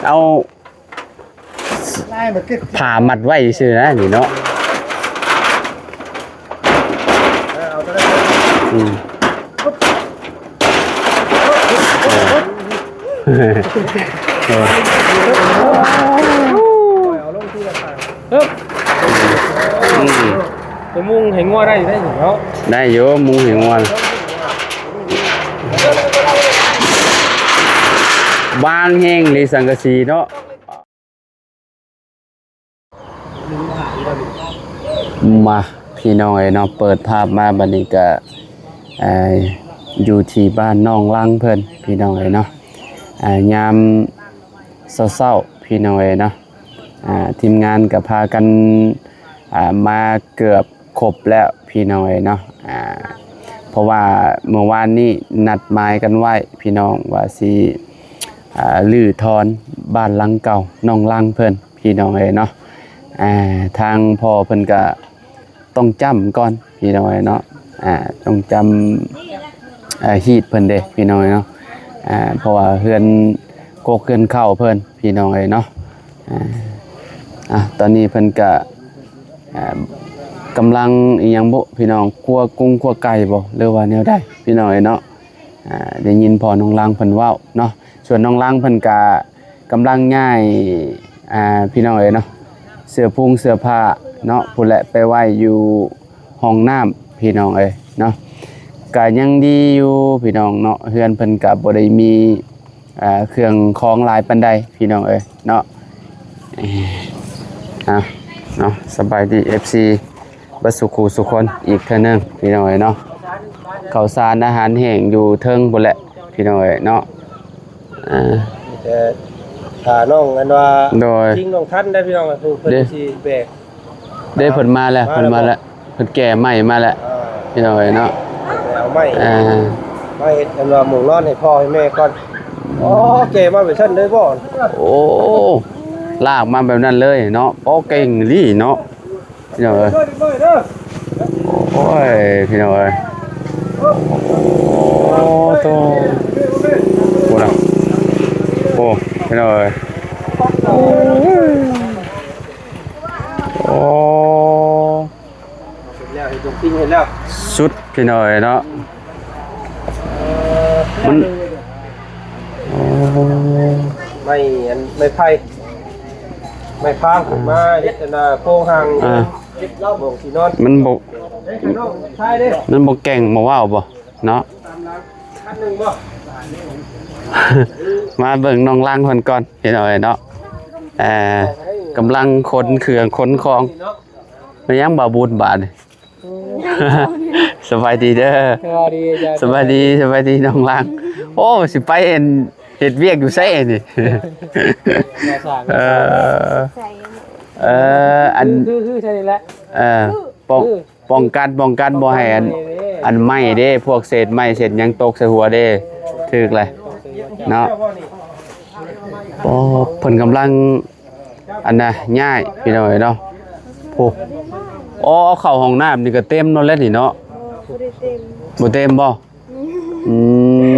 ເອົາຜ້າມັດໄວ້ຊື່ນະນີ້ເນາະ. ອືມ ເອີ ເອີ ເອີ ເອີ ເອີ ອືມ ໄປມຸງໃຫ້ງົວໄດ້ຢູ່ເດ້ເນາະ. ໄດ້ຢູ່ ມຸງໃຫ້ງົວ ບາງແຮງເລີຍສັງກະສີເນາະ. ມາ ພີ່ນ້ອງເອີຍເນາະ ເປີດພາບມາບັດນີ້ກະ ອ່າ ຢູ່ທີ່ບ້ານໜອງລັງເພິ່ນ ພີ່ນ້ອງເອີຍເນາະ. ອ່າ ຍາມເຊົ້າໆ ພີ່ນ້ອງເອີຍເນາະ ອ່າ ທີມງານກະພາກັນ ອ່າ ມາເກືອບຄົບແລ້ວ ພີ່ນ້ອງເອີຍເນາະ. ອ່າ ເພາະວ່າເມື່ອວານນີ້ນັດໝາຍກັນໄວ້ ພີ່ນ້ອງ ວ່າຊິ ອ່າ ຮື້ຖອນບ້ານຫຼັງເກົ່າໜອງລັງເພິ່ນ ພີ່ນ້ອງເອີຍເນາະ. ອ່າ ທາງພໍ່ເພິ່ນກະຕ້ອງຈ້ຳກ່ອນ ພີ່ນ້ອງເອີຍເນາະ. ອ່າ ຕ້ອງຈ້ຳ ອ່າ ຮີດເພິ່ນເດ້ ພີ່ນ້ອງເອີຍເນາະ. ອ່າ ເພາະວ່າເຮືອນ ກົກເຮືອນເຂົ້າເພິ່ນ ພີ່ນ້ອງເອີຍເນາະ. ອ່າ ອ່າ ຕອນນີ້ເພິ່ນກະ ອ່າ ກຳລັງອີ່ຫຍັງບຸ ພີ່ນ້ອງ ຂົ້ວກຸ້ງຂົ້ວໄກ່ບໍ ຫຼືວ່າແນວໃດ ພີ່ນ້ອງເອີຍເນາະ. ອ່າ ໄດ້ຍິນພໍ່ນ້ອງລັງເພິ່ນເວົ້າເນາະ. ສ່ວນນ້ອງລັງເພິ່ນກະກຳລັງຍ້າຍ ອ່າ ພີ່ນ້ອງເອີຍເນາະ ເສື້ອຜຸງເສື້ອຜ້າເນາະ ພຸ້ນແຫຼະ ໄປໄວ້ຢູ່ຫ້ອງນ້ຳ ພີ່ນ້ອງເອີຍເນາະ. ກະຍັງດີຢູ່ ພີ່ນ້ອງເນາະ ເຮືອນເພິ່ນກະບໍ່ໄດ້ມີ ອ່າ ເຄື່ອງຂອງຫຼາຍປານໃດ ພີ່ນ້ອງເອີຍເນາະ. ເອີ ອ່ະ ເນາະ ສະບາຍດີ ເອັຟຊີ ເບິດສູ່ຄູ່ສູ່ຄົນອີກເທື່ອໜຶ່ງ ພີ່ນ້ອງເອີຍເນາະ. ເຂົ້າສານອາຫານແຫ້ງຢູ່ເທິງພຸ້ນແຫຼະ ພີ່ນ້ອງເອີຍເນາະ. ອ່າ ມີແຕ່ຖ້ານ້ອງ ອັນວ່າ ໂດຍ ຈິງນ້ອງທັນໄດ້ ພີ່ນ້ອງ ເພິ່ນ ເດ້ ຊິແບກ ເດ້ ເພິ່ນມາແລ້ວ ເພິ່ນມາແລ້ວ ເພິ່ນແກ່ໄມ້ມາແລ້ວ ອ່າ ພີ່ນ້ອງເອີຍເນາະ. ໄປເອົາໄມ້ ອ່າ ມາເຮັດ ອັນວ່າ ໝູ່ນອນໃຫ້ພໍ່ໃຫ້ແມ່ກ່ອນ. ໂອ້ ແກ່ມາແບບຊັ້ນເລີຍບໍ່? ໂອ້ ລາກມາແບບນັ້ນເລີຍເນາະ. ໂອ້ ເກັ່ງອີ່ຫຼີເນາະ ພີ່ນ້ອງເອີຍ. ໂອ້ຍ ພີ່ນ້ອງເອີຍ ໂອ້ໂຕ ໂອ້ນະ ໂອ້ ພີ່ນ້ອງເອີຍ. ໂອ້ ເຮັດແລ້ວ ເຮັດຕົງປິງເຮັດແລ້ວ ສຸດພີ່ນ້ອງເອີຍເນາະ. ມັນ ໂອ້ ໄມ້ອັນ ໄມ້ໄຜ່ ໄມ້ພາງຂຶ້ນມາເຮັດອັນນ່າໂຄງຮ່າງ ອ່າ ໂມງທີ່ນອນ ມັນບໍ່ ມັນບໍ່ແກ່ງບໍ່ເວົ້າບໍ່ເນາະ. ມາເບິ່ງນ້ອງລັງເພິ່ນກ່ອນພີ່ນ້ອງເອີຍເນາະ. ເອີ ກຳລັງຂົນເຄື່ອງຂົນຂອງ. ແມ່ນຫຍັງບ່າວບຸນບາດນີ້? ໂອ້ ສະບາຍດີເດີ ສະບາຍດີອາຈານ ສະບາຍດີ ສະບາຍດີນ້ອງລັງ. ໂອ້ ຊິໄປເຮັດວຽກຢູ່ໃສນີ້? ເອີ ເອີ ອັນ ຄື ຄື ຄືໃສ່ນີ້ແຫຼະ ເອີ ປ້ອງ ປ້ອງກັນ ປ້ອງກັນບໍ່ໃຫ້ອັນ ອັນໄມ້ເດ້ ພວກເສດໄມ້ເສດຫຍັງຕົກໃສ່ຫົວເດ້. ຖືກແຫຼະເນາະ. ໂອ້ ເພິ່ນກຳລັງ ອັນນະ ຍ້າຍພີ່ນ້ອງເອີຍເນາະ. ໂອ້ ໂອ້ ເຂົ້າຫ້ອງນ້ຳນີ້ກໍເຕັມໂລດແຫຼະນີ້ເນາະ. ບໍ່ໄດ້ເຕັມ ບໍ່ເຕັມບໍ່? ອືມ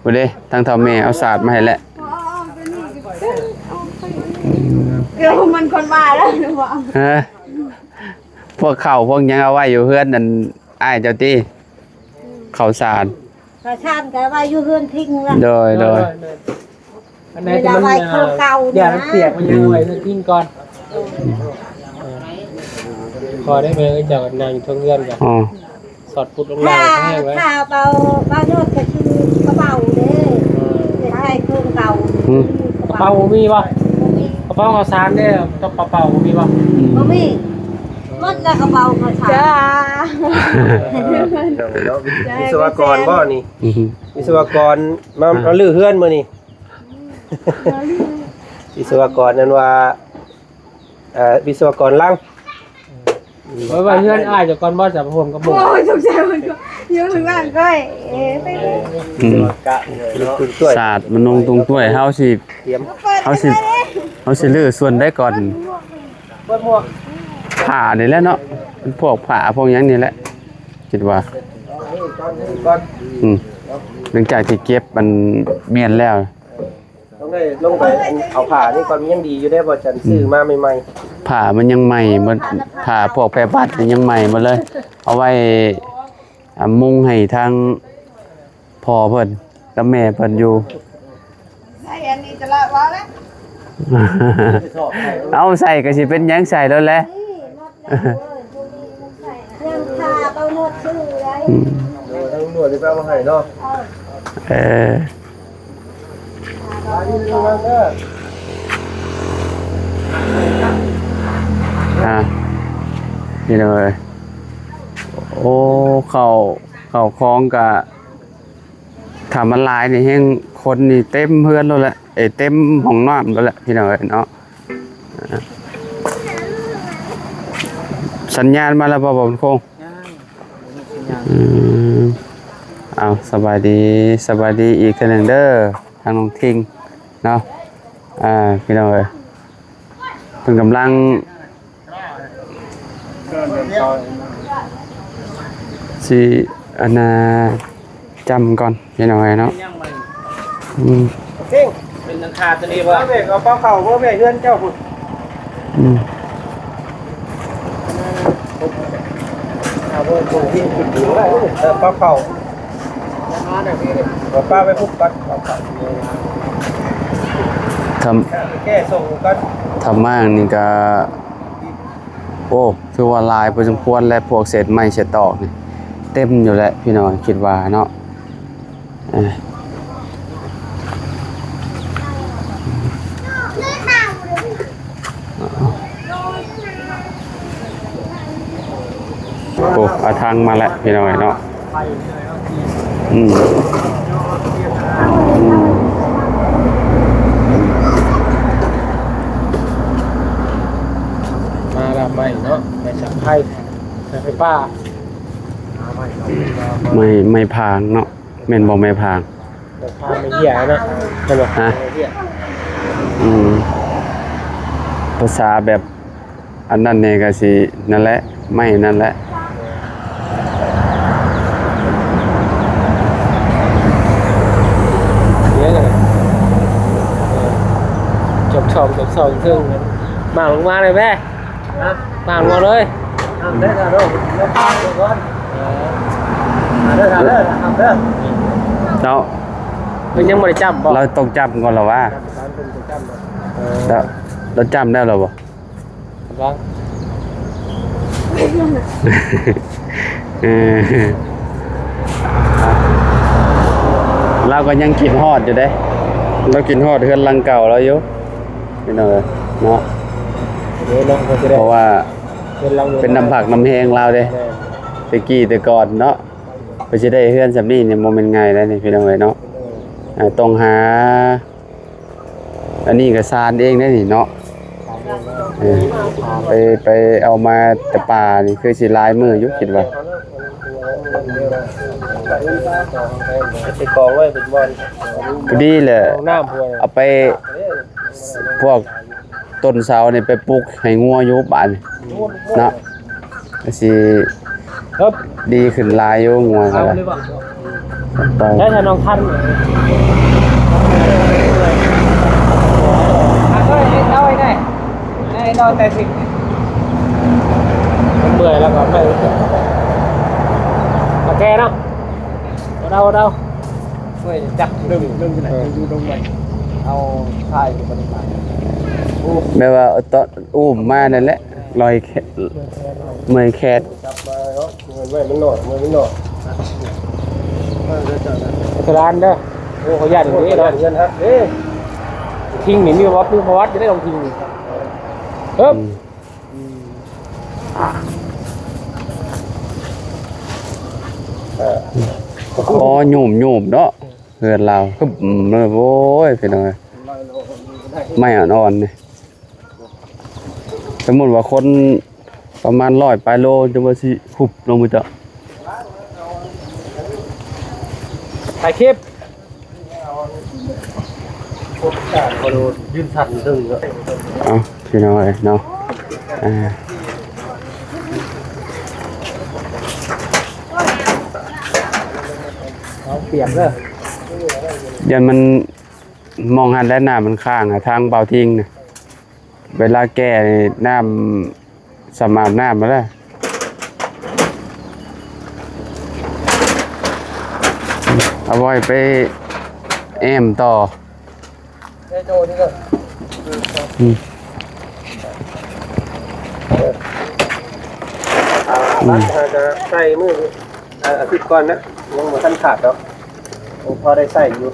ບໍ່ເດ້ ທາງເຖົ້າແມ່ເອົາສາດມາໃຫ້ແຫຼະ. ອືມ ເອີ ມັນຄົນວ່າແລ້ວ ຮະ ພວກເຂົ້າພວກຫຍັງເອົາໄວ້ຢູ່ເຮືອນອັນອ້າຍເຈົ້າຕິ? ເຂົ້າສານ ກະຊານກະໄວ້ຢູ່ເຮືອນພິງລະ. ໂດຍ ໂດຍ ໂດຍ ໂດຍ ອັນໃດທີ່ມັນ ເວລາໄວ້ເຂົ້າເກົ່ານີ້ນະ ຢ້ານມັນປຽກ ມັນຍັງໄວ້ເຮືອນພິງກ່ອນ. ເອີ ພໍໄດ້ແມ່ເອີຍ ເຈົ້າກໍນັ່ງຢູ່ເທິງເຮືອນກໍ ອໍ ສອດພຸດລົງມາແຫ້ງແລ້ວ. ຖ້າ ຖ້າເບົາ ເບົາຍອດກໍຄືກະເປົາເດ້. ເອີ ເຮັດໃສ່ເຄື່ອງເກົ່າ. ອືມ ກະເປົາບໍ່ມີບໍ່? ບໍ່ມີ. ກະເປົາເຂົ້າສານເດ້ ກະເປົາບໍ່ມີບໍ່? ອືມ ບໍ່ມີ. ໝົດແລ້ວກະເປົາເຂົ້າສານ. ເອີ ເນາະ ວິສະວະກອນບໍ່ນີ້? ອືມ ວິສະວະກອນມາ ອ່າ ມາຮື້ເຮືອນມື້ນີ້. ວິສະວະກອນນັ້ນວ່າ ເອີ ວິສະວະກອນຫຼັງ. ເອີ ໄວ້ ໄວ້ເຮືອນອ້າຍເຈົ້າກ່ອນບໍ່? ຈະມາໂຮມກັບໝູ່. ໂອ້ຍ ສົງໄສມັນກໍຢູ່ຂ້າງຫຼັງຂ້ອຍ. ເອີ ໄປເລີຍ. ອືມ ສາດມານຸ່ງຕຸງຖ້ວຍ ເຮົາຊິ ເຮົາຊິ ເຮົາຊິຮື້ສ່ວນໃດກ່ອນ? ຜ້ານີ້ແຫຼະເນາະ ເປັນພວກຜ້າພວກຫຍັງນີ້ແຫຼະ ຄິດວ່າ. ອືມ ຫຼັງຈາກທີ່ເກັບອັນມ້ຽນແລ້ວ. ໄດ້ລົງໄປເອົາຜ້ານີ້ກ່ອນ ມັນຍັງດີຢູ່ເດ້ ບໍ່ຈັນ ອືມ ຊື້ມາໃໝ່ໆ ຜ້າມັນຍັງໃໝ່ໝົດ ຜ້າພວກແພພັດນີ້ຍັງໃໝ່ໝົດເລີຍ ເອົາໄວ້ ອ່າ ມຸງໃຫ້ທາງພໍ່ເພິ່ນກັບແມ່ເພິ່ນຢູ່ ໃສ່ອັນນີ້ຈະລະວ່າແລ້ວ ເອົາໃສ່ກໍຊິເປັນຫຍັງ ໃສ່ໂລດແຫຼະ ຍັງຄາເອົານວດຊື່ໄດ້ ອືມ ເອີ ທັງນວດນີ້ໄປເອົາມາໃຫ້ເນາະ ເອີ ອ່າ ນີ້ເດີ ໂອ້ ເຂົ້າ ເຂົ້າຂອງກະ ຖ້າມັນຫຼາຍນີ້ແຮງ ຄົນນີ້ເຕັມເຮືອນໂລດແຫຼະ ເອີ ເຕັມຫ້ອງນ້ຳໂລດແຫຼະ ພີ່ນ້ອງເອີຍເນາະ. ສັນຍານມາແລ້ວບໍ່ ບໍ່ບຸນຄົງ? ຍັງ ອືມ ເອົາ ສະບາຍດີ ສະບາຍດີອີກເທື່ອໜຶ່ງເດີ ທາງນ້ອງທິງເນາະ ອ່າ ພີ່ນ້ອງເອີຍ ເພິ່ນກຳລັງ ຊິ ອັນນ່າ ຈ້ຳກ່ອນ ພີ່ນ້ອງເອີຍເນາະ ອືມ ເປັນຫຼັງຄາຕົວນີ້ບໍ່? ເອົາເອົາເຂົ້າບໍ່ແມ່ ເຮືອນເຈົ້າພຸ້ນ ອືມ ເອົາບໍ່ ບໍ່ກິນກິນດີບໍ່ໄດ້ ເອີ ເອົາເຂົ້າ ເອົາປາໄປພຸ້ນກ່ອນ ເອົາເຂົ້າ ທຳ ແກ້ສົ່ງກ່ອນ ທຳມານີ້ກະ ໂອ້ ຖືວ່າຫຼາຍພໍສົມຄວນແຫຼະ ພວກເສດໄມ້ເສດຕອກນີ້ ເຕັມຢູ່ແຫຼະ ພີ່ນ້ອງ ຄິດວ່າເນາະ ເອີ ໂອ້ ເອົາຖັງມາແລ້ວ ພີ່ນ້ອງເນາະ. ອືມ ອືມ ມາລາໄມ້ເນາະ ໄມ້ສັກໄພ ໄມ້ໄຟຟ້າ ໄມ້ ໄມ້ພາງເນາະ ແມ່ນບໍ່ ໄມ້ພາງ? ໄມ້ພາງ ໄມ້ເຫ້ຍເນາະ ແມ່ນບໍ່? ຮະ? ໄມ້ເຫ້ຍ ອືມ ພາສາແບບ ອັນນັ້ນນີ້ກໍຊິ ນັ້ນແຫຼະ ໄມ້ນັ້ນແຫຼະ ຈອກຊ່ອງ ຈອກຊ່ອງເທິງ ໝາກລົງມາເລີຍແມ່ ໝາກລົງມາເລີຍ ເຈົ້າ ເພິ່ນຍັງບໍ່ໄດ້ຈ້ຳບໍ່? ລາວຕ້ອງຈ້ຳກ່ອນລະຫວາ? ລາວຈ້ຳແລ້ວລະບໍ່? ວາງ ເອີ ລາວກໍຍັງຄິດຮອດຢູ່ເດ້ ລາວຄິດຮອດເຮືອນຫຼັງເກົ່າລາວຢູ່ ພີ່ນ້ອງເອີຍເນາະ ເພາະວ່າເປັນນ້ຳພັກນ້ຳແຮງລາວເດ້ ແຕ່ກີ້ແຕ່ກ່ອນເນາະ ເພື່ອຊິໄດ້ເຮືອນສ່ຳນີ້ນີ້ບໍ່ແມ່ນງ່າຍເດ້ນີ້ ພີ່ນ້ອງເອີຍເນາະ ເອີ ຕ້ອງຫາ ອັນນີ້ກໍຊານເອງໄດ໋ນີ້ເນາະ ເອີ ໄປ ໄປເອົາມາແຕ່ປ່ານີ້ ຄືຊິຫຼາຍມື້ຢູ່ຄິດວ່າ ຊິກອງໄວ້ເປັນບ່ອນ ພໍດີແຫຼະ ຫ້ອງນ້ຳ ເອົາໄປ ພວກຕົ້ນເສົານີ້ໄປປຸກໃຫ້ງົວຢູ່ບາດນີ້ເນາະ. ກໍຊິ ເອີບ ດີຂຶ້ນຫຼາຍຢູ່ ງົວກໍໄດ້ ໄດ້ຖ້ານ້ອງທັນ ເອົາໄວ້ໄດ້ ໄດ້ນອນແຕ່ສິບ ເມື່ອຍແລ້ວກໍໄປ ຕາແກເນາະ ເອົາ ເອົາ ເອົາ ເມື່ອຍຈັບ ເລື່ອງ ເລື່ອງຢູ່ໄຫນ ເອີ ຢູ່ດົງໄຫວ ເອົາຖ່າຍຢູ່ບໍ່ໄດ້ ແບບວ່າຕອນ ອຸ້ມມານັ້ນແຫຼະ ລອຍແຂນ ເມື່ອຍແຂນ ຈັບມາເນາະ ເງິນໄວ້ມັນໜ້ອຍ ເງິນມັນໜ້ອຍ ສະຫຼານເດີ ໂອ້ ເຂົາຢ້ານເດ້ເນາະ ເງິນຮັກເດ້ ທິງນີ້ມີປະຫວັດ ມີປະຫວັດຢູ່ໃນໜອງທິງນີ້ ເອີບ ອືມ ເອີ ອໍ ໂຍມໆ ເນາະ ເຮືອນລາວ ຮຶບ ໂອ້ຍ ພີ່ນ້ອງເອີຍ ໄມ້ອ່ອນໆ ນີ້ ສົມມຸດວ່າຄົນປະມານຮ້ອຍປາຍໂລ ຈະວ່າຊິຫຸບລົງບໍ່ເຈົ້າ ຖ່າຍຄລິບ ຢືນສັ່ນເຖິງ ເອົ້າ ພີ່ນ້ອງເອີຍເນາະ ອ່າ ເອົາປຽກເດີ ຢ້ານມັນ ໝ່ອງຫັ້ນແຫຼະ ນ້ຳມັນຄ້າງ ທາງເບົາທິງນະ ເວລາແກ່ນີ້ ນ້ຳ ສຳອາບນ້ຳມາແລ້ວ ເອົາໄວ້ໄປແອ້ມຕໍ່. ອືມ ອືມ ເຮົາຈະໃສ່ມື້ ອາ ອາທິດກ່ອນນະ ຍັງບໍ່ທັນຂາດດອກ ຍັງພໍໄດ້ໃຊ້ຢູ່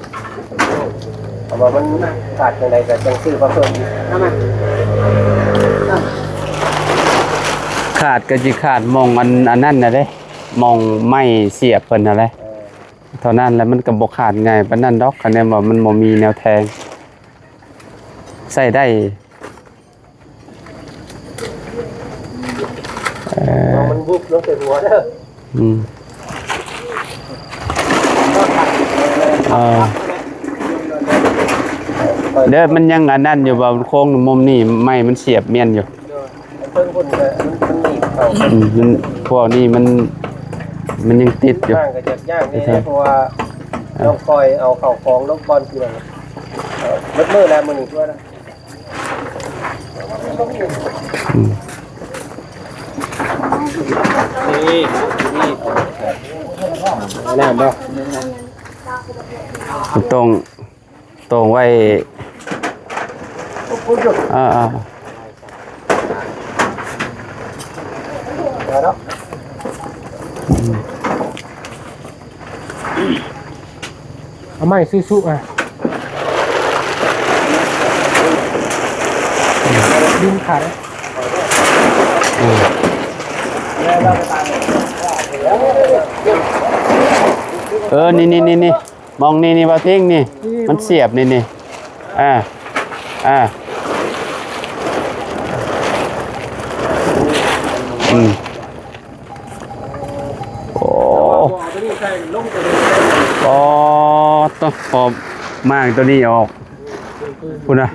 ເພາະວ່າມັນຂາດຈັ່ງໃດກໍຈັ່ງຊື້ມາເພີ່ມອີກ. ເອົາມາ ຂາດກໍຊິຂາດໝ່ອງອັນ ອັນນັ້ນນະເດ້ ໝ່ອງໄມ້ສຽບເພິ່ນຫັ້ນແຫຼະ ເອີ ເທົ່ານັ້ນແຫຼະ ມັນກໍບໍ່ຂາດງ່າຍປານນັ້ນດອກ ຄັນແມ່ນວ່າມັນບໍ່ມີແນວແທງ ໃຊ້ໄດ້. ເອີ ມັນວຸບລົງໃສ່ຫົວເດີ. ອືມ ເອີ ເດີ ມັນຍັງອັນນັ້ນຢູ່ບໍ່ ໂຄ້ງມຸມນີ້ ໄມ້ມັນສຽບແມ່ນຢູ່. ເທິງພຸ້ນກໍມັນ ມັນໜີບເຂົ້າ. ອືມ ມັນ ພວກນີ້ມັນ ມັນຍັງຕິດຢູ່ ຂ້າງກໍຢາກຍ່າງແດ່ ເອີ ເພາະວ່າ ເອີ ຕ້ອງຄອຍເອົາເຂົ້າຂອງລົງກ່ອນ ຄືວ່າ ເອີ ເບິດມື້ແລ້ວມື້ນີ້ຄືວ່າ ອືມ ນີ້ ນີ້ ນ້ຳບໍ່? ຕ້ອງ ຕ້ອງໄວ້ ເອີໆ ອືມ ເອົາໄມ້ຊື້ສຸອະ ດິນຂາດ. ເອີ ເອີ ນີ້ໆໆໆ ໝ່ອງນີ້ນີ້ ບ່າວທິງນີ້ ນີ້ ມັນສຽບນີ້ນີ້ ອ່າ ອ່າ ອືມ ໂອ້ ອໍ ໂຕ ພໍມ້າງໂຕນີ້ອອກ ພຸ້ນນະ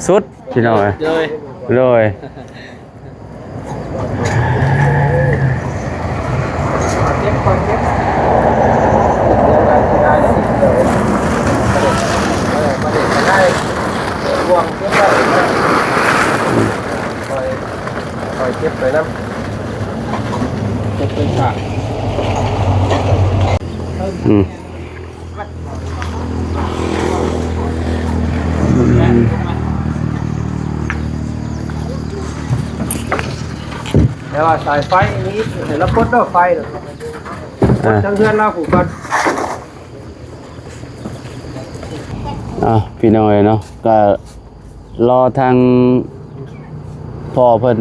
ສຸດ ພີ່ນ້ອງເອີຍ ໂດຍ ໂດຍ ເກັບກ່ອນ ເກັບ ເອີ ບໍ່ໄດ້ ບໍ່ໄດ້ ເກັບໄວ້ນະ ຄ່ອຍ ຄ່ອຍເກັບໄປນຳ ເກັບເປັນຝາກ ອືມ. ແຕ່ວ່າສາຍໄຟນີ້ໃຫ້ລະປົດເດີ ໄຟນະ ປົດທາງເຮືອນລາວພຸ້ນກ່ອນ. ອ່າ ພີ່ນ້ອງເອີຍເນາະ ກໍ ລໍທາງພໍ່ເພິ່ນ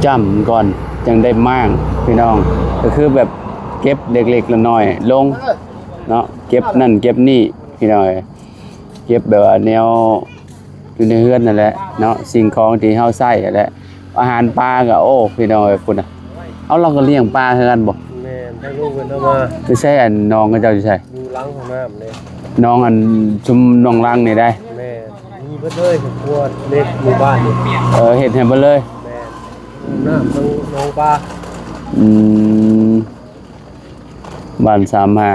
ຈ້ຳກ່ອນ ຈັ່ງໄດ້ມ້າງພີ່ນ້ອງ ກໍຄືແບບເກັບເລັກໆນ້ອຍໆລົງເນາະ ເກັບນັ້ນເກັບນີ້ພີ່ນ້ອງເອີຍ ເກັບແບບວ່າແນວຢູ່ໃນເຮືອນນັ້ນແຫຼະເນາະ ສິ່ງຂອງທີ່ເຮົາໃຊ້ຫັ້ນແຫຼະ ອາຫານປາກໍ ໂອ້ ພີ່ນ້ອງເອີຍ ພຸ້ນນະ ເອົາ ລາວກໍລ້ຽງປາຄືກັນບໍ່? ແມ່ນ ທາງລຸງເພິ່ນເອົາມາ ຢູ່ໃສ? ອັນໜອງເຂົາເຈົ້າຢູ່ໃສ? ຢູ່ຫຼັງຫ້ອງນ້ຳເດ້ ໜອງອັນຊຸມໜອງຫຼັງນີ້ໄດ໋. ແມ່ນ ມີເບິດເລີຍ ຄອບຄົວໃນໝູ່ບ້ານນີ້ ເອີ ເຮັດໃຫ້ເບິດເລີຍ. ແມ່ນ ນ້ຳ ນ້ຳ ໜອງປາ ອືມ ບ້ານສາມຫ້າ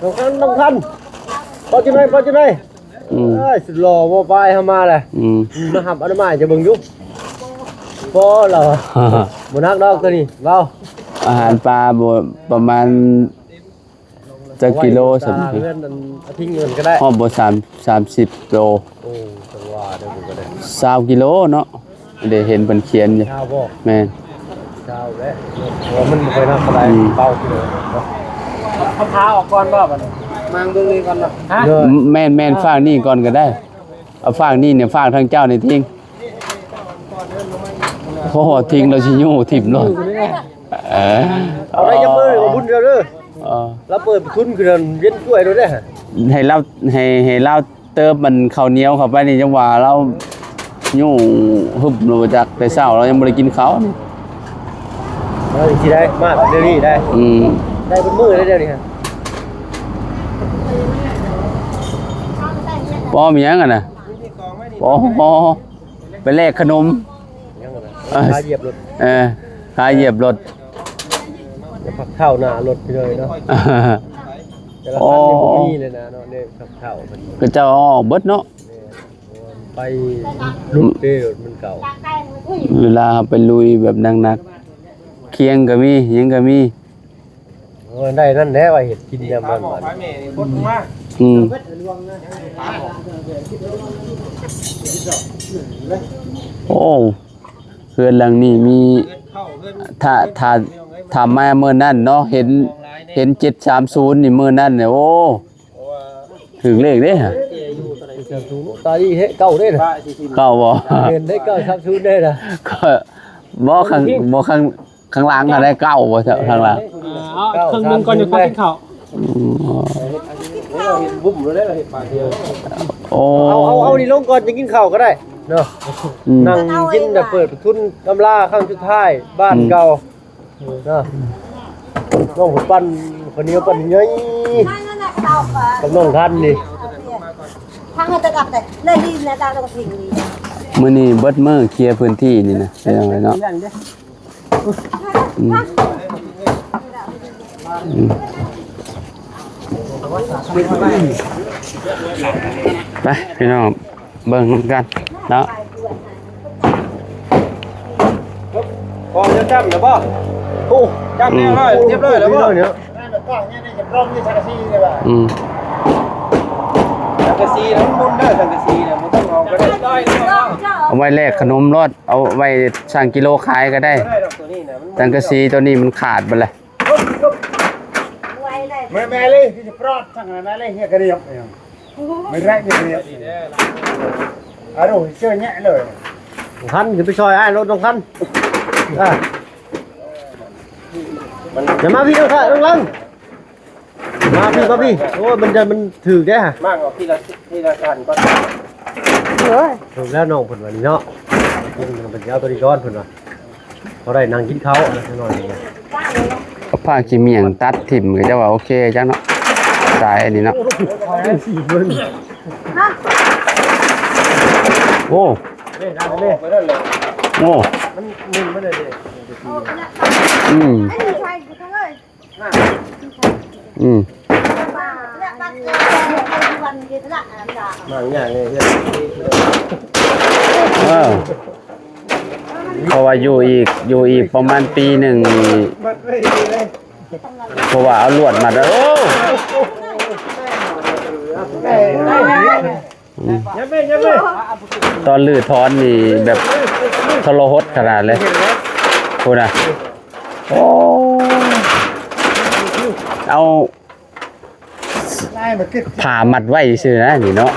ນ້ອງຄັນ ນ້ອງຄັນ ພໍຈະໄດ້ ພໍຈະໄດ້. ອືມ ເອີຍ ສຸດຫຼໍ່ບໍ່ປາຍເຮົາມາແຫຼະ ອືມ ມາຮັບອະນາໄມຈະເບິ່ງຢູ່ ບໍ່ລາວ ບໍ່ໜັກດອກໂຕນີ້ ເວົ້າ ອາຫານປາບໍ່ ປະມານຈັກກິໂລຊັ້ນ ເອົາໄວ້ຢູ່ຕາເຮືອນອັນອາທິງເງິນກໍໄດ້ ຮອດບໍ່ ສາມ ສາມສິບໂລ ໂອ້ ຈັງຫວະເດີ ກໍໄດ້ ຊາວກິໂລເນາະ. ເດ ເຫັນເພິ່ນຂຽນຢູ່ ຊາວບໍ່? ແມ່ນ ຊາວແຫຼະ ເພາະວ່າມັນບໍ່ຄ່ອຍໜັກປານໃດ ອືມ ເບົາຢູ່ເນາະ ເອົາຜ້າອອກກ່ອນບໍ່ບັດນີ້ ມາເບິ່ງນີ້ກ່ອນເນາະ ຮະ ແມ່ນໆ ຝາກນີ້ກ່ອນກໍໄດ້ ເອົາຝາກນີ້ນີ້ ຝາກທາງເຈົ້ານີ້ຖິ້ມ ເພາະວ່າຖິ້ມແລ້ວຊິຍູ້ຖິ້ມໂລດ ເອີ ເອົາໄດ້ຈັກມື້ນີ້ ບຸນເດີ ເອີ ລາວເປີດປະທຸນຄືນັ້ນ ວຽນກ້ວຍໂລດເດ້ ໃຫ້ລາວ ໃຫ້ ໃຫ້ລາວ ເຕີມມັນເຂົ້າໜຽວເຂົ້າໄປນີ້ ຈັ່ງວ່າລາວຍູ້ຫຶບລະບໍ່ຈັກ ແຕ່ເຊົ້າລາວຍັງບໍ່ໄດ້ກິນເຂົ້ານີ້ ເອີ ຊິໄດ້ມາດຽວນີ້ໄດ້ ອືມ ໄດ້ເບິດມື້ເລີຍດຽວນີ້ ປອມອີ່ຫຍັງຫັ້ນນະ ປອມ ໄປແລກຂະໜົມ ຍັງຫັ້ນນະ ເອີ ຂາຢຽບລົດ ເອີ ຂາຢຽບລົດ ຢ່າພັກເທົ້າໜ້າລົດໄປເລີຍເນາະ. ແຕ່ລະ ໂອ້ ຄັນນີ້ບໍ່ມີເລີຍນະເນາະ ແນວເກົ່າໆ ເພິ່ນ ເຂົາເຈົ້າເອົາອອກເບິດເນາະ ແມ່ນ ເພາະວ່າໄປລຸຍເດ້ ມັນເກົ່າ ເວລາເຮົາໄປລຸຍແບບໜັກໆ ຄຽງກໍມີ ຫຍັງກໍມີ. ໂອ້ ໄດ້ນັ້ນແຫຼະວ່າເຮັດກິນຍາມນັ້ນບັດ ອືມ ໂອ້ ເຮືອນຫຼັງນີ້ມີ ຖ້າ ຖ້າ ຖ້າມາມື້ນັ້ນເນາະ ເຫັນ ເຫັນເຈັດສາມສູນນີ້ ມື້ນັ້ນນີ້ ໂອ້ ຖືກເລກເດ້ ຕາດີເຮ ເກົ້າເດ້ນະ ເກົ້າບໍ່ ເຫັນໄດ້ ເກົ້າສາມສູນເດ້ນະ ກໍບໍ່ ຂ້າງ ບໍ່ຂ້າງ ຂ້າງຫຼັງຫັ້ນໄດ້ເກົ້າບໍ່ ທາງຫຼັງ ເອີ ເອົາເຄິ່ງໜຶ່ງກ່ອນ ຈະຄ່ອຍກິນເຂົ້າ ອືມ ເຮົາເຫັນບຸ້ມແລ້ວ ເຮົາເຫັນປາດຽວ ໂອ້ ເອົາ ເອົາ ເອົານີ້ລົງກ່ອນ ຈະກິນເຂົ້າກໍໄດ້ເນາະ ອືມ ນັ່ງກິນແຕ່ເປີດປະທຸນຕຳລາຄັ້ງສຸດທ້າຍ ບ້ານເກົ່າ ອືມ ເນາະ ນ້ອງເພິ່ນປັ່ນເຂົ້າໜຽວປັ່ນໃຫຍ່ ກັບນ້ອງທັນນີ້ ທາງເຮົາຈະກັບໄດ້ ໃນດິນນະ ຕາຕ້ອງຊິງນີ້ ມື້ນີ້ເບິດມື້ເຄຍພື້ນທີ່ນີ້ນະ ເປັນຈັ່ງໃດເນາະ? ອືມ ອືມ ໄປພີ່ນ້ອງ ເບິ່ງນຳກັນເນາະ ພໍຈະຈ້ຳແລ້ວບໍ່? ໂອ້ ຈ້ຳຮຽບຮ້ອຍ ຮຽບຮ້ອຍແລ້ວບໍ່? ອືມ ສັງກະສີນະ ມັນໝຸ່ນເດີ ສັງກະສີນະ ບໍ່ຕ້ອງເອົາກໍໄດ້ ເອົາໄວ້ແລກຂະໜົມໂລດ ເອົາໄວ້ຊັ່ງກິໂລຂາຍກໍໄດ້ ສັງກະສີໂຕນີ້ມັນຂາດເບິດແລ້ວ ແມ່ເລີຍ ຄືຈະປອດ ສັງແມ່ເລີຍ ເຮຍກະດຽບ ມັນແລກເຮຍກະດຽບ ອາໂດ ເຈີແຍະເລີຍ ທັນ ຂຶ້ນໄປຊ່ອຍອ້າຍໂລດ ນ້ອງທັນ ອ່າ ຢ່າມາພີ່ ນ້ອງທັນ ນ້ອງລັງ ມາພີ່ ມາພີ່ ໂອ້ຍ ມັນຈະ ມັນຖືກເດ້ ມາເອົາທີລະ ທີລະອັນກ່ອນ ເອີຍ ຖືກແລ້ວນ້ອງເພິ່ນວ່ານີ້ເນາະ ເພິ່ນເອົາໂຕນີ້ກ່ອນເພິ່ນວ່າ ພໍໄດ້ນັ່ງກິນເຂົ້ານະ ໜ້ອຍໜຶ່ງ ເອົາຜ້າຂີ້ໝ້ຽງຕັດຖິ້ມ ກໍຈະວ່າໂອເຄຈັກເນາະ ສາຍອັນນີ້ເນາະ ໂອ້ ໂອ້ ອືມ ອືມ ເອີ ເພາະວ່າຢູ່ອີກ ຢູ່ອີກປະມານປີໜຶ່ງນີ້ ເພາະວ່າເອົາລວດມາ ໂອ້ ອືມ ຕອນຮື້ຖອນນີ້ແບບທໍລະຫົດຂະໜາດເລີຍ ພຸ້ນນະ ໂອ້ ເອົາຜ້າມັດໄວ້ຊື່ນະນີ້ເນາະ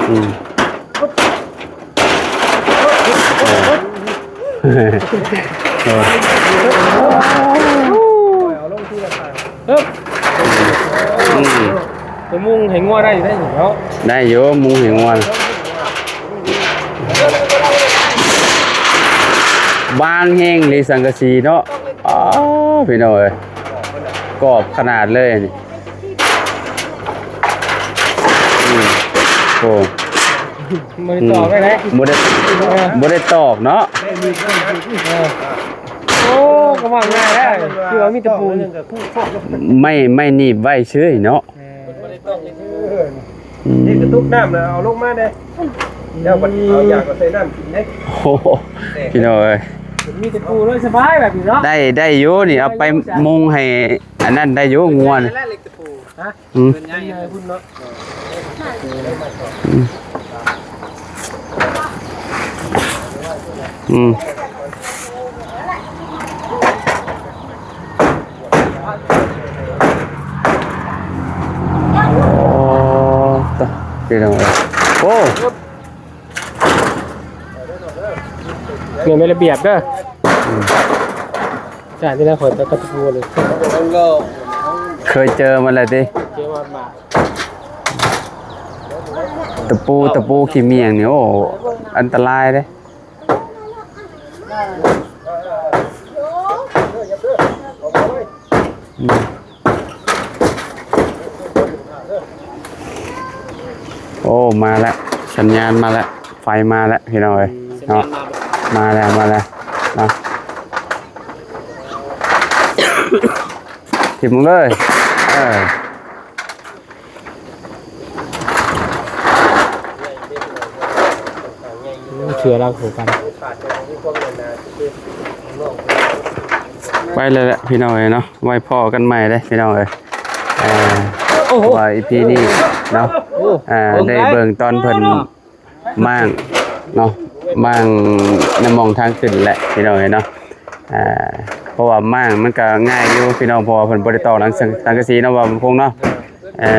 ອືມ ເອີ ເອີ ອືມ ໄປມຸງໃຫ້ງົວໄດ້ຢູ່ໄດ໋ເນາະ ໄດ້ຢູ່ ມຸງໃຫ້ງົວ ບາງແຮງເລີຍສັງກະສີເນາະ ອໍ ພີ່ນ້ອງເອີຍ ກອບຂະໜາດເລີຍນີ້ ອືມ ໂອ້ ບໍ່ໄດ້ຕອກໄດ້ໃດ໋ ບໍ່ໄດ້ ເອີ ບໍ່ໄດ້ຕອກເນາະ ເອີ ໂອ້ ກໍວ່າງ່າຍແລ້ວ ຄືວ່າມີຕະປູ ໄມ້ ໄມ້ໜີບໄວ້ເສີຍເນາະ ເອີ ອືມ ນີ້ກະຕຸກນ້ຳນະ ເອົາລົງມາແດ່ ແລ້ວບັດເອົາຢາກເອົາໃສ່ນ້ຳກິນເດ້ ໂອ້ໂຫ ພີ່ນ້ອງເອີຍ ມີແຕ່ປູເລີຍ ສະບາຍແບບນີ້ເນາະ ໄດ້ ໄດ້ຢູ່ນີ້ ເອົາໄປມຸງໃຫ້ອັນນັ້ນໄດ້ຢູ່ ງົວນະ ຮະ ອືມ ເພິ່ນໃຫຍ່ພຸ້ນເນາະ ອືມ ອືມ ໂອ້ ຕາ ພີ່ນ້ອງເອີຍ ໂອ້ ເງິນເປັນລະບຽບເດີ ອືມ ຈ້າງທີ່ນະ ຂ້ອຍໄປກັບຕະປູເລີຍ ເຄີຍເຈີມາແລ້ວຕິ ເຈີມາ ຕະປູ ຕະປູຂີ້ໝ້ຽງນີ້ ໂອ້ ອັນຕະລາຍເດ້. ອືມ ໂອ້ ມາແລ້ວ ສັນຍານມາແລ້ວ ໄຟມາແລ້ວ ພີ່ນ້ອງເອີຍ ເນາະ ມາແລ້ວ ມາແລ້ວເນາະ. ຖິ້ມລົງເລີຍ ເອີ ເຊືອລາວຄືກັນ ໄປແລ້ວແຫຼະພີ່ນ້ອງເອີຍເນາະ ໄວ້ພໍ້ກັນໃໝ່ເດ້ພີ່ນ້ອງເອີຍ ເອີ ໂອ້ໂຫ ວ່າອີພີນີ້ເນາະ ໂອ້ ເອີ ເບິ່ງໄດ້ ໄດ້ເບິ່ງຕອນເພິ່ນ ມ້າງເນາະ ມ້າງໃນໝ່ອງທາງຂຶ້ນແຫຼະພີ່ນ້ອງເອີຍເນາະ ອ່າ ເພາະວ່າມ້າງມັນກະງ່າຍຢູ່ພີ່ນ້ອງ ເພາະວ່າເພິ່ນບໍ່ໄດ້ຕອກຫຼັງສັງ ສັງກະສີເນາະ ວ່າມັນຄົງເນາະ ເອີ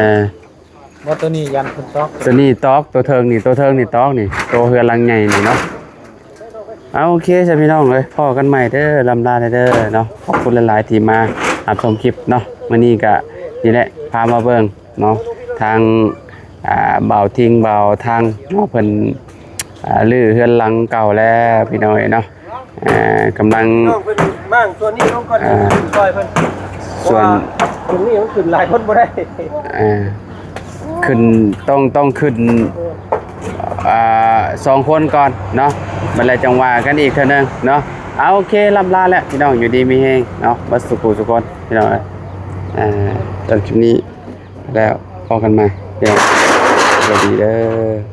ບໍ່ ໂຕນີ້ຢ້ານເພິ່ນຕອກ ໂຕນີ້ຕອກ ໂຕເທິງນີ້ ໂຕເທິງນີ້ຕອກນີ້ ໂຕເຮືອນຫຼັງໃຫຍ່ນີ້ເນາະ ເອົາ ໂອເຄຊະພີ່ນ້ອງເອີຍ ພໍ້ກັນໃໝ່ເດີ ລ່ຳລາແດ່ເດີເນາະ ຂອບຄຸນຫຼາຍໆທີ່ມາຮັບຊົມຄລິບເນາະ ມື້ນີ້ກະນີ້ແຫຼະ ພາມາເບິ່ງ ເນາະ ທາງ ອ່າ ບ່າວທິງ ບ່າວທາງເນາະ ເພິ່ນ ອ່າ ຮື້ເຮືອນຫຼັງເກົ່າແລ້ວພີ່ນ້ອງເອີຍເນາະ ອ່າ ກຳລັງ ນ້ອງເພິ່ນມ້າງສ່ວນນີ້ລົງກ່ອນ ອ່າ ຊ່ອຍເພິ່ນ ສ່ວນ ເພາະວ່າຕົງນີ້ມັນຂຶ້ນຫຼາຍຄົນບໍ່ໄດ້ ອ່າ ຂຶ້ນ ຕ້ອງ ຕ້ອງຂຶ້ນ ອ່າ ສອງຄົນກ່ອນເນາະ ບັດແລ້ວຈັ່ງວ່າກັນອີກເທື່ອໜຶ່ງເນາະ ເອົາ ໂອເຄ ລ່ຳລາແລ້ວພີ່ນ້ອງ ຢູ່ດີມີແຮງເນາະ ເບິດສູ່ຜູ້ສູ່ຄົນ ພີ່ນ້ອງເອີຍ ອ່າ ສຳລັບຄລິບນີ້ແລ້ວ ພໍ້ກັນໃໝ່ ພີ່ນ້ອງ ສະບາຍດີເດີ.